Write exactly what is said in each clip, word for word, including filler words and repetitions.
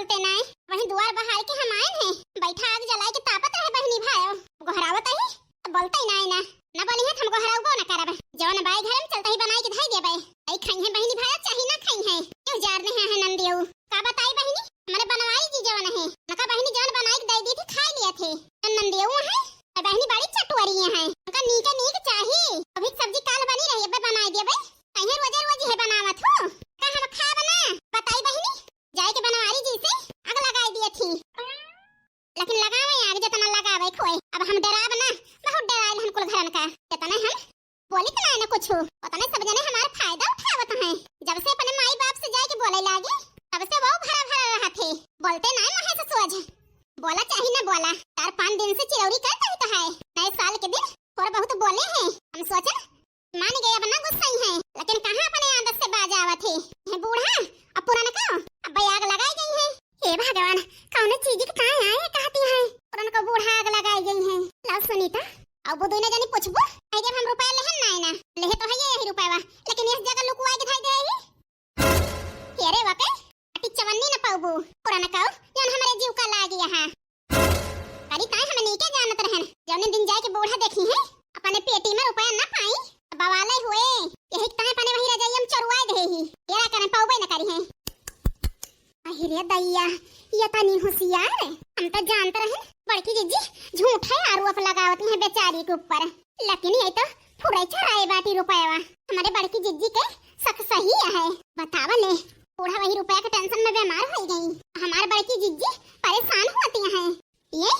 ते नाय, वहीं दुआर बहार के हम आएन हैं। बैठा आग जलाए के तापत रहे बहिनी भायो। गोहरावत ही, तो बोलते ही नाय ना। ना बोली है, तो हम गोहराउबो ना करब। जवन बाई घर में चलते ही बनाए के धई देबे। आई खाई है बहिनी भायो, चाही ना खाई है। क्यों जार नहीं है नंदियो? का बताई बहिनी, हमारे बनवारी जी जवन है, उनका बहिनी जवन बनाए के दे दी थी, खाई लिया थे। जवन नंदियो है, और बहिनी बड़ी चटुअरी है, उनका नीके नीक चाही। अभी सब्जी काल बनी रही, अबे बनाए दिया भाई। कहीं रोजे रोज है बनावत हो, का हम खाब ना? बताई बहिनी, जाए के बनवारी जी से आग लगाई दिए थी, लेकिन लगावे आग जितना लगावे खोए। अब हम डराब ना, बहुत डराइल हम कुल घरन का। जितना हम बोली तो ना कुछ, उतने सब जने हमार फायदा उठावत हैं। जब से अपने माई बाप से जाए के बोले लागे, तब से वो भरा भरा रहा थे। बोलते ना महे से सोझ, बोला चाही ना बोला, चार पाँच दिन से चिरौरी करता ही तो है। नए साल के दिन थोड़ा बहुत बोले हैं, हम सोचन मान गए, अब ना गुस्साई हैं, लेकिन कहाँ अपने आदत से बाज आवत है। ये बूढ़ा अब पुरनका, अब आग लगाई गई है। हे भगवान, कौनो चीज के काहे आए कहती हैं, पुरनका बूढ़ा आग लगाई गई है। लाओ सुनीता, अब वो दोनों जनी पूछबो, आई जब हम रुपया लेहन ना आए ना, लेहे तो है ये यही रुपया, लेकिन इस जगह लुकुआ के धाई दे आई। के रे वके, अटी चवन्नी न पाउबू, पुरनका, जौन हमारे जीव का लागी यहाँ। अरे ताई हम नीके जानत रहन, जौने दिन जाए के बूढ़ा देखी है, अपने पेटी में रुपया न पाई, बवाले हुए, यही ताई अपने वही रजाई हम चरुआए दे ही, येरा करन पाउबे न करी है। अहि रे दैया, ये तनी होशियार, हम तो जानत रहन, बड़की जिज्जी झूठे आरोप लगावत हैं बेचारी के ऊपर, लेकिन ये तो फुरे चढ़ाए बाटी रुपयवा, हमारे बड़की जिज्जी के शक सही है। बतावा ले, बूढ़ा वही रुपया के tension में बीमार हो गई, हमारे बड़की जिज्जी परेशान होती हैं। ये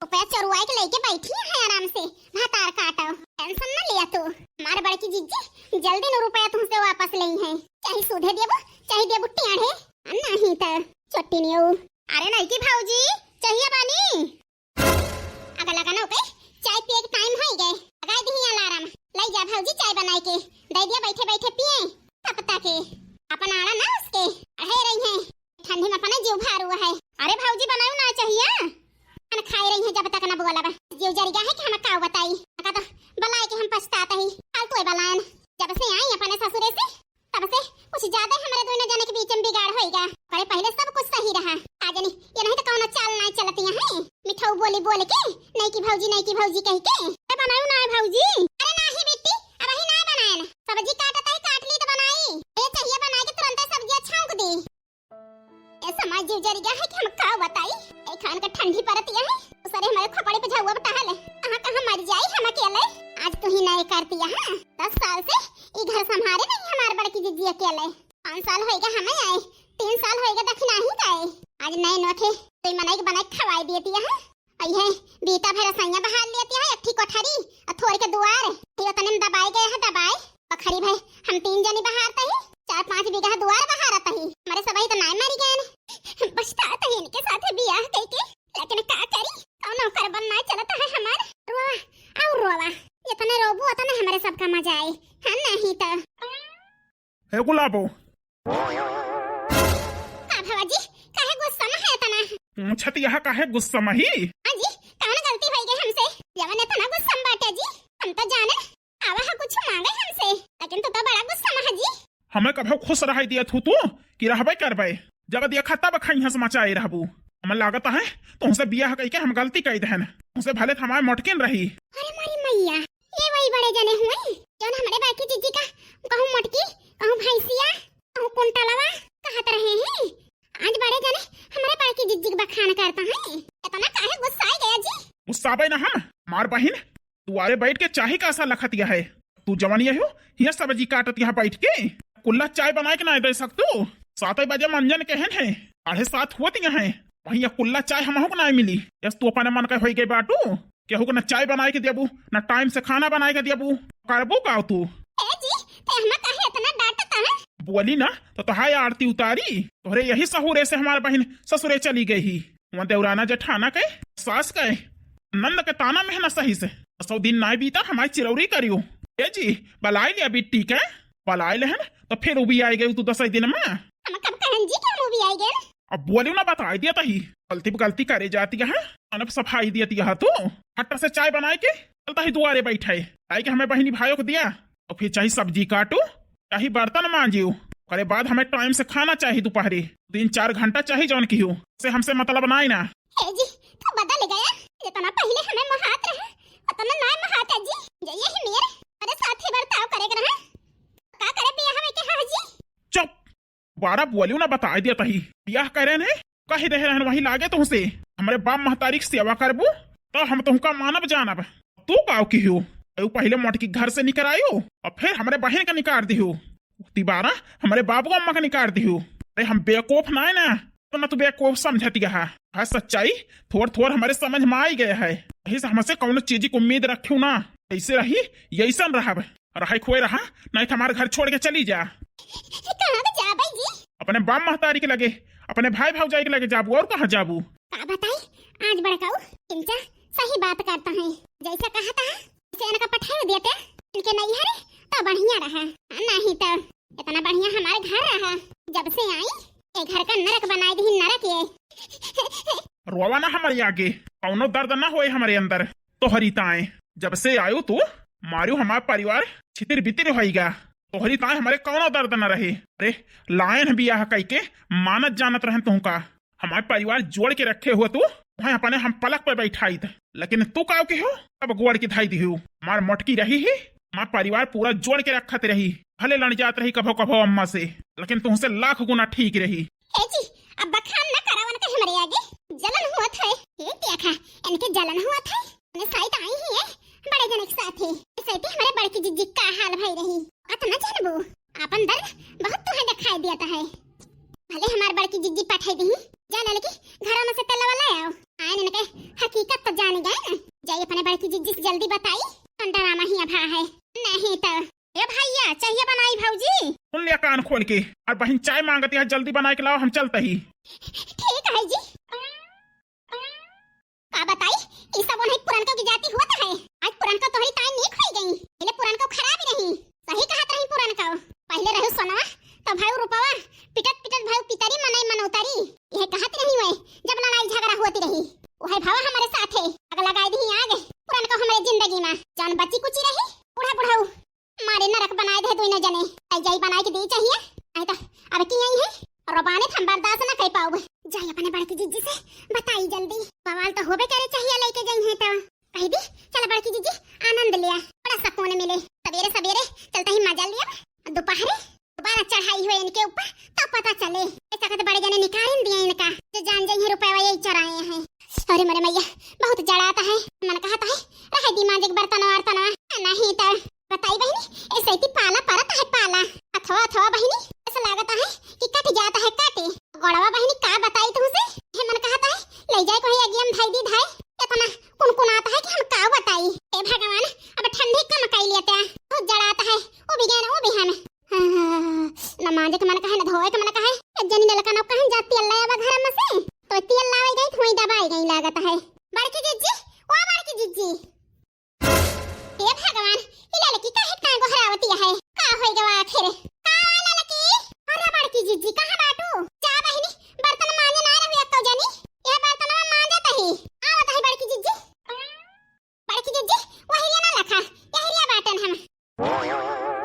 रुपया चोरुआए के लेके बैठी है आराम से, भातार काटो, tension न लिया तू। हमार बड़की जिज्जी जल्दी न रुपया तुमसे वापस लेई है, चाहे सूधे देबो, चाहे देबो टेढ़े, आ नहीं तो चोटी नियो। अरे नहीं की भौजी, चाहिए बानी? अगर लगा ना ओके, चाय पिए के time होई गए, लगा दी alarm, ले जा भौजी चाय बनाए के, दे दिया बैठे बैठे पिए, तब तक के अपन आड़ा ना उसके अढ़े रही है। ठंडी में अपने जीव भार हुआ है। अरे भौजी, बनायो ना चाहिए। खान खाए रही है जब तक ना बोला बा। जीव जर गया है कि हम का बताई। का तो बलाए के हम पछतात ही। फालतू है बलायन। जब से आई अपने ससुरे से, तब से कुछ ज्यादा हमारे दोनों जने के बीच में बिगाड़ होइगा। करे पहले सब कुछ सही रहा। आज नहीं, ये नहीं तो कौनो चाल ना चलती है। मिठाऊ बोली बोल के, नहीं की भौजी, नहीं की भौजी कह के। अरे बनायो ना है भौजी। अरे नाही बिट्टी, अब ही ना बनाए ना। सब्जी काटत है, काट ली तो बनाई। ये चाहिए बनाए के तुरंत सब्जियां छौंक दी। ए समाज जीव जरिया है कि हम का बताई। ए खान का ठंडी परत यह है, दूसरे हमारे खोपड़ी पे झउआ बटाहल है। कहाँ कहाँ मर जाई हम अकेले। आज तू ही नए कर दिया है। दस साल से ई घर संभारे नहीं हमार बड़की जिज्जी अकेले। पाँच साल होएगा हमें आए, तीन साल होएगा दखिना ही गए। आज नए नोखे तो मनई के बनाई खवाई दिए दिया है। अइहे, बीता भर रसोइया बहार लेती है, एक ठी कोठरी, और थोड़ी के दुआर, फिर उतने में दबाए गए है, दबाए। बखरी भाई, हम तीन जनी बहारत ही, चार पाँच बीघा दुआर बहारत ही, हमारे सबही तो नाय मरी गए। पछतात ही इनके साथ बियाह कई के, लेकिन का करी, कौनो करबन ना चलत है हमार। रोवा, और रोवा, इतने रोबू उतने हमारे सबका मजा आए, हाँ नहीं तो। हे गुलाबो। का भवा जी, काहे गुस्सा में है इतना? पूछत यह काहे गुस्सा में ही? हाँ जी, कौन गलती होई गई हमसे? जवन इतना गुस्सा में बाटे जी, हम तो जाने आवा है कुछ मांगे हमसे, लेकिन तू तो बड़ा गुस्सा में है जी। हमें कभो खुश रह दिया थू तू कि रहबे करबे, जब देखा तब खइहस मचाए रहबू। हमें लागत है तुमसे बियाह कइके हम गलती कई दहन, तुमसे भले हमारे मोटकिन रही। अरे मारी मैया, ये वही बड़े जने हुए जौन हमरे बड़की जिज्जी का कहूँ मोटकी, कहूँ भैंसिया, कहूँ कुंटलवा कहत रहे हैं। आज बड़े जने हमरे बड़की जिज्जी के बखान करता है। इतना काहे गुस्साए गया जी? गुस्साबे ना हम, मार बहिन, दुआरे बैठ के चाही का आशा लखत यह है। तू जवन ये हो, यह सब्जी काटत यहाँ बैठ के, कुल्ला चाय बनाए के ना दे सकतू? सात बजे मंजन के हन है, साढ़े सात होत यहाँ है, वहीं यह कुल्ला चाय हमहू को ना मिली। यस तू अपने मन के होई गई बाटू, केहू को न चाय बनाए के देबू, न time से खाना बनाए के देबू, करबू का तू? ए जी, ते हमें काहे इतना डांटता है? बोली ना तो तोहाय आरती उतारी। तोहरे यही सहूरे से हमार बहिन ससुरे चली गई ही। वहाँ देवराना जेठाना के, सास के, नंद के ताना में है ना सही से। सौ दिन नाय बीता हमारी चिरौरी करियो। ए जी, बलाए लिया बिट्टी के, बलाए लेहन तो फिर उबी आए गई तू दस दिन में। हम कब कहन जी कि हम उबी आए गए? अब बोलियो ना, बताई दिया तही। गलती पे गलती करे जाती है, अनब सफाई दिया तिया तू। हट्टा से चाय बनाए के चलता ही दुआरे बैठे, आई के हमें बहिनी भाइयों को दिया, तो फिर चाहे सब्जी काटू, चाहे बर्तन मांजियो, ओकरे बाद हमें टाइम से खाना चाही दोपहरे, तीन चार घंटा चाही जौन किहू, से हमसे मतलब नाई ना। ए जी, तू बदल गया, जितना पहिले हमें मोहात रहे, उतना नाई मोहात है जी। जे यही मेर, अरे साथी बर्ताव करे के रहे, का करे बियाह में के हाँ जी? चुप, बारा बोलियो ना, बताई दिया तही। बियाह करे ने, कही दे रहन वही लागे तुहसे। हमरे बाप महतारी के सेवा करबू, तो हम तुहका मानब जानब। तू काव किहू? तू पहिले मोटकी घर से निकर आयो, और फिर हमरे बहिन का निकार दिहू। तिबारा हमरे बाबू अम्मा का निकार दिहू। अरे हम बेवकूफ ना है ना, तो ना तू बेवकूफ समझत गया है। हाँ, सच्चाई थोड़ थोड़ हमरे समझ में आई गया है। यही से हमसे कौनो चीज की उम्मीद रखियो ना, ऐसे रही, यैसन रहब। रहे खोए रहा, नहीं तो हमारे घर छोड़ के चली जा। कहाँ पे जाबे जी? अपने बाप महतारी के लगे, अपने भाई भौजाई के लगे जाबू, और कहाँ जाबू? का बताई, आज बड़काऊ इनका सही बात करता है, जैसा कहता है, इसे इनका पठाई देते, इनके नैहर तो बढ़िया रहा, नहीं तो इतना बढ़िया हमारे घर रहा, जब से आई, ये घर का नरक बनाए दी, नरक ये। रोवा ना हमारे आगे, कौनो दर्द ना होए हमारे अंदर। तोहरी ताए, जब से आयो तू, मारू हमार परिवार छितिर बितिर होइगा। तोहरी ताए हमारे कौनो दर्द न रहे। अरे, लायन बियाह कइके मानत जानत रहन तुहका। हमार परिवार जोड़ के रखे हुआ तू, वहाँ अपने हम पलक पे बैठाइत। लेकिन तू काव के हो, अब गोड़ के धाई दिहू। हमार मोटकी रही ही, हमार परिवार पूरा जोड़ के रखत रही। भले लड़ जात रही कभो कभो अम्मा से, लेकिन तुहसे लाख गुना ठीक रही। ए जी, अब बखान न करावन के हमरे आगे। जलन हुआ था, ये देखा, इनके जलन हुआ था। ने साइत आई ही है, बड़े जने के साथे। साइते हमारे बड़की जिज्जी का हाल भई रही। अतना जानबू, आपन दर्द बहुत तुहे दिखाई देता है। भले हमार बड़की जिज्जी पठाई दी, जा ललकी, घरा में से तेलवा ले आओ। आए इनके हकीकत तो जान गए ना। जाई अपने बड़की जिज्जी से जल्दी बताई, कौन डरामा ही अभा है। नहीं तो ए भैया, चाहिए बनाई भौजी? सुन लिया कान खोल के, और बहिन चाय मांगती है, जल्दी बनाए के लाओ, हम चलते ही। ठीक है जी। का बताई, ई सब उन्हें पुरनका की जाति होत है। आज पुरनका तोहरी ताई नीक होई गई, पहले पुरनका खराब ही रही। सही कहत रही पुरनका, पहले रहू सोनवा तो भाई रुपवा, पिटत पिटत भाई पितरी मनई मनौतरी, यह कहत रही हुए जब लड़ाई झगड़ा होती रही। वह भावा हमारे साथे आग लगाई दी आग, पुरनका हमारे जिंदगी में जान बची कुची रही। बूढ़ा बुढ़ऊ मारे नरक बनाए दे दुइनो जने। आई जाई बनाए के दी चाहिए, आई तो अब की आई है, रोबाने हम बर्दाश्त न कर पाऊब। जाई अपने बड़की जिज्जी से बताई जल्दी, बवाल तो होबे करे चाहिए, लेके जाई है तो कह दी, चल बड़की जिज्जी आनंद लिया, बड़ा सुकून मिले। सवेरे सवेरे चलते ही मजा लिया, दोपहरे दोबारा चढ़ाई हुए इनके ऊपर तो पता चले। ऐसा कहते बड़े जने निकाल दिया इनका, जो जान जाई है रुपया यही चुराए हैं। अरे मरे मैया, बहुत जड़ाता है, मन कहता है रहे दी मांजे के बर्तन वर्तन, नहीं तो बताई बहिनी, ऐसे ही पाला परत है पाला। अथवा, अथवा बहिनी, ऐसा लागत है कि कट जाता है काटे। गोड़वा बहिनी का बताई तुमसे, हे मन कहता है, ले जाए कोई अगियम धाई दी धाई, इतना कुनकुनाता है कि हम का बताई। हे भगवान, अब ठंडी कम कई लेते हैं, बहुत जड़ाता है, वो भी गए ना, वो भी हम। हाँ, हाँ, हाँ, हाँ, न मांजे के मन कहे, न धोए के मन कहे। एक जनी नलका न कहे, जा तेल ले आवा घर में से। तो तेल लावे गई, तो वहीं दबाई गई लागत है। बड़की जिज्जी, ओ बड़की जिज्जी। हे भगवान, ई ललकी काहे इतना गोहरावती है? का होई गवा आखिर? का ललकी? अरे बड़की जिज्जी, कहाँ बाटू? जा बहिनी, बर्तन मांजे ना रहू एको जनी। यह बर्तन मांजत ही। आवत ही बड़की जिज्जी। बड़की जिज्जी, वही ये ना लखा, यही रे बाटन हम।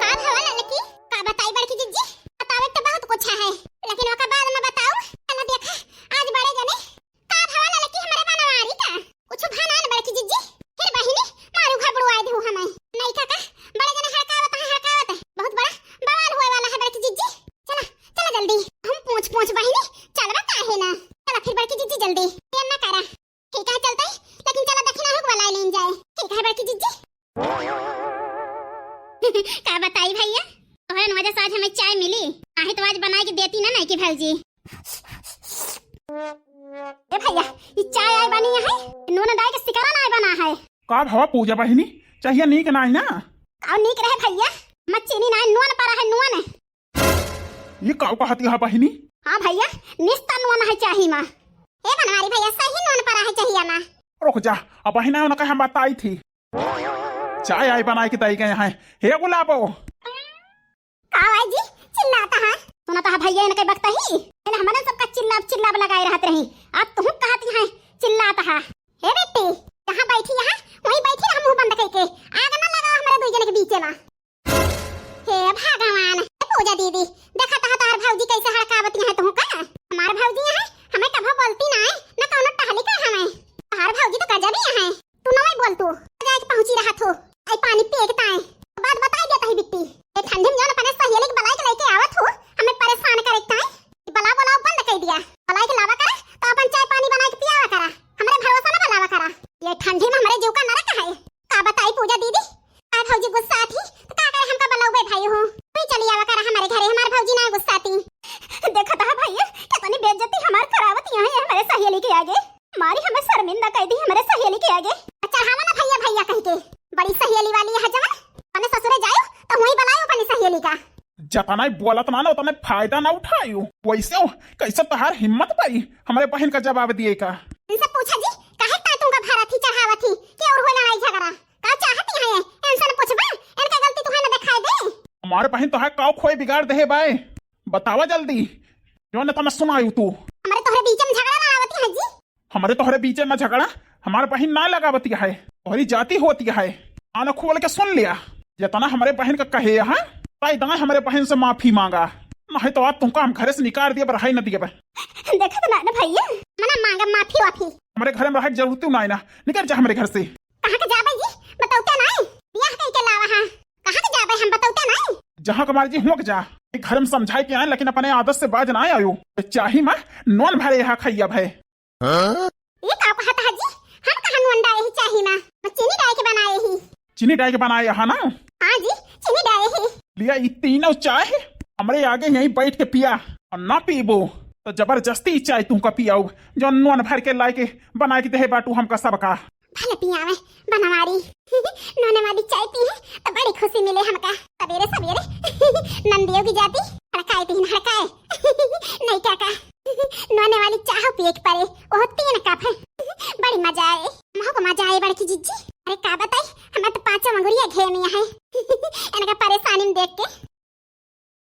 का भवा ललकी? का बताई बड़की जिज्जी? बतावे तो बहुत कुछ है, लेकिन ओका बाद में बताऊ। चला देखा, आज बड़े जने का भवा ललकी हमरे बनवारी का? कुछ भना न बड़की जिज्जी। फिर बहिनी मारू घबड़ू आए देहू हमें। नहीं का का? बड़े जने हड़कावत है, हड़कावत है। बहुत बड़ा बवाल होए वाला है बड़की जिज्जी। चला, चला जल्दी। हम पूछ पूछ बहिनी, चलबा काहे ना? चला फिर बड़की जिज्जी जल्दी। देर ना करा। ठीक है चलते ही, लेकिन चला दक्षिणा हुक वाला लेन जाए। ठीक है बड़की जिज्जी। का बताई भैया, तोहरन वजह से आज हमें चाय मिली, नहीं तो आज बनाए के देती ना, नहीं की भौजी। ए भैया, ई चाय आय बनी है, नून डाल के सिकारा ना आय बना है। का भवा पूजा बहिनी, चाहिए नीक नाई ना? का नीक रहे भैया, मत चीनी नाई, नून पड़ा है, नून। ये का कहती है बहिनी? हाँ भैया, निस्ता नून है चाही मा। ए बनवारी भैया, सही नून पड़ा है चाहिए मा। रुक जा, अब बहिना उनका हम बताई थी। चाय आय बनाए के दई गए हैं। हे गुलाबो। का हुआ जी, चिल्लाता है? सुनता है भैया इनके बकता ही। पहले हमने सबका चिल्लाब चिल्लाब लगाए रहत रही, अब तुम कहती हैं चिल्लाता है। हे बेटी, जहाँ बैठी यहाँ वहीं बैठी रह, मुंह बंद करके। आग ना लगाओ हमारे दो जने के बीच में। हे भगवान, हे पूजा दीदी, देखा तहा टकावती है तुहू का? हमार भौजी है, हमें कभो बोलती ना है, ना कौनो टहली का हमें। तोहार भौजी तो गजब ही है। तू ना वही बोल तू। जाए के पहुंची रहा थू। आई पानी पिए के ताए। बात बताई देता ही बिट्टी। ये ठंडी में जौन अपने सहेली के बलाई के लेके आवत हूँ, हमें परेशान करे के ताए। बला बोलाओ बंद कर दिया। बलाई के लावा करा, तो अपन चाय पानी बना के पियावा करा। हमरे भरोसा ना बलावा करा। ये ठंडी में हमरे जीव का नरक है। का बताई पूजा दीदी, आ भौजी गुस्सा थी, तो का करे हमका बलौबे भाई हो। तू चली आवा करा हमारे घरे, हमार भौजी ना गुस्सा थी। देखा था भैया, कितनी बेइज्जती हमार करावत यहाँ है हमारे सहेली के आगे। मारी हमें शर्मिंदा कर दी हमारे सहेली के आगे। चढ़ावा ना भैया भैया कह के, बड़ी सहेली वाली है जवन। अपने ससुरे जायो तो वहीं बुलायो अपनी सहेली का। जतना ही बोलत ना ना उतने फायदा ना उठायो। वैसे हो, कैसे तहार हिम्मत पाई हमारे बहन का जवाब दिए का? इनसे पूछा जी, काहे ताई तुमका भरा थी चढ़ावा थी कि और हो लड़ाई झगड़ा? का चाहती है? इनसे न पूछबा, इनका गलती तुहे न दिखाई दे। हमारे बहन तो है काव खोए बिगाड़ दे बाय, बतावा जल्दी। जो न तमे सुनायु तू। हमरे तोहरे बीच में झगड़ा लड़ावती है जी। हमरे तोहरे बीच में झगड़ा हमारे बहन ना लगावती है, तोहरी जाति होती है। कान खोल के सुन लिया, जितना हमरे बहन का कहे यहाँ, ताई दाएं हमरे बहन से माफी मांगा, नहीं तो आज तुमका हम घरे से निकाल दिए, रहाई न दिए। देखत ना ना भैया, मना मांगा माफी वाफी। हमरे घर में रहे के जरूरत ना है ना, निकल जा हमरे घर से। कहाँ के जाबे जी? बतौते नहीं। बियाह कई के लावा है। कहाँ के जाबे हम बतौते नहीं। जहाँ कमाल जी हुआ के जा। ये घर में समझाए के आए लेकिन अपने आदत से बाज ना आयो। चाही माँ नॉन भरे यहाँ खैया भय। ये का कहत है जी? हम कहाँ नॉन डाले ही चाही माँ? हम चीनी डाल के बनाए ही। चीनी डाल के बनाए यहाँ ना? हाँ जी, चीनी डाले ही। लिया ये तीनों चाय हमरे आगे यहीं बैठ के पिया और ना पीबो तो जबरदस्ती चाय तुमका पियाऊ जो नॉन भर के लाए के बनाए के देहे बाटू हमका सबका। भले पियावे बनवारी। नोने वाली चाय पी है तो बड़ी खुशी मिले हमका। सवेरे सवेरे नंदियों की जाती हड़काए तीन हड़काए। नहीं क्या का नोने वाली चाह पिए के परे, वो तीन कप है। बड़ी मजा आए, हमको मजा आए बड़की जिज्जी। अरे का बताई, हमें तो पाँचों मंगुरिया घेर मिया है। इनका परेशानी में देख के